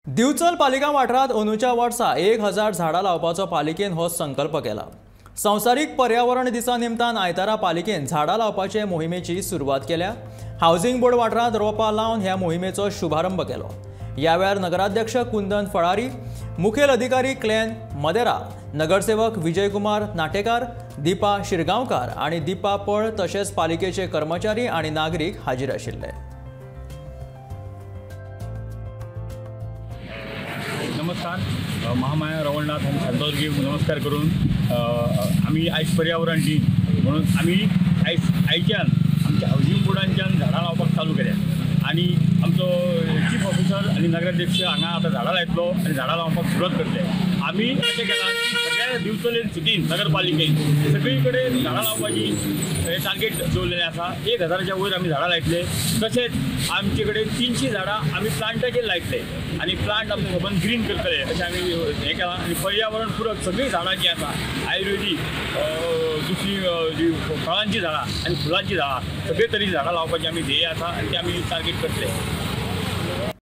दिवचल पालिका वाठारांत अंदूच्या वर्सा 1000 झाडां लावपाचो पालिकेन हो संकल्प केला. संवसारीक पर्यावरण दिसा निमतान आयतारा पालिकेन झाडां लावपाचे मोहिमेची सुरवात केल्या. हावसिंग बोर्ड वाठारांत रोपां लावन ह्या मोहिमेचो शुभारंभ केलो. ह्या वेळार नगराध्यक्ष कुंदन फळारी, मुखेल अधिकारी क्लॅन मदेरा, नगरसेवक विजयकुमार नाटेकार, दीपा शिरगांवकार आनी दीपा पळ तशेंच पालिकेचे कर्मचारी आनी नागरीक हाजीर आशिल्ले. नमस्कार, महामाया रवळनाथ आनी शांतादुर्गेक नमस्कार करून आमी आयज पर्यावरण दीन म्हणून आमी आयज आयच्यान आमच्या हावजींग बोर्डांच्यान झाडां लावपाक चालू केल्या आनी आमचो चीफ ऑफिसर आनी नगराध्यक्ष हांगा आतां झाडां लायतलो आनी झाडां लावपाक सुरवात करतले. आमी अशें केलां सगळ्या दिवचले सिटीन नगरपालिकेन सगळी कडेन झाडां लावपाची टार्गेट दवरलेलें आसा. 1000च्या वयर आमी झाडां लायतले. तशेंच आमचे कडेन 300 झाडां आमी प्लांटाचेर लायतले आनी प्लांट आमचे सबंद ग्रीन करतले अशें आमी हें केलां. आनी पर्यावरण पुरक सगळीं झाडां जीं आसा, आयुर्वेदीक, दुसरी जी फळांची झाडां आनी फुलांची झाडां, सगळे तरेची झाडां लावपाची आमी ध्येय आसा आनी ती आमी टार्गेट करतले.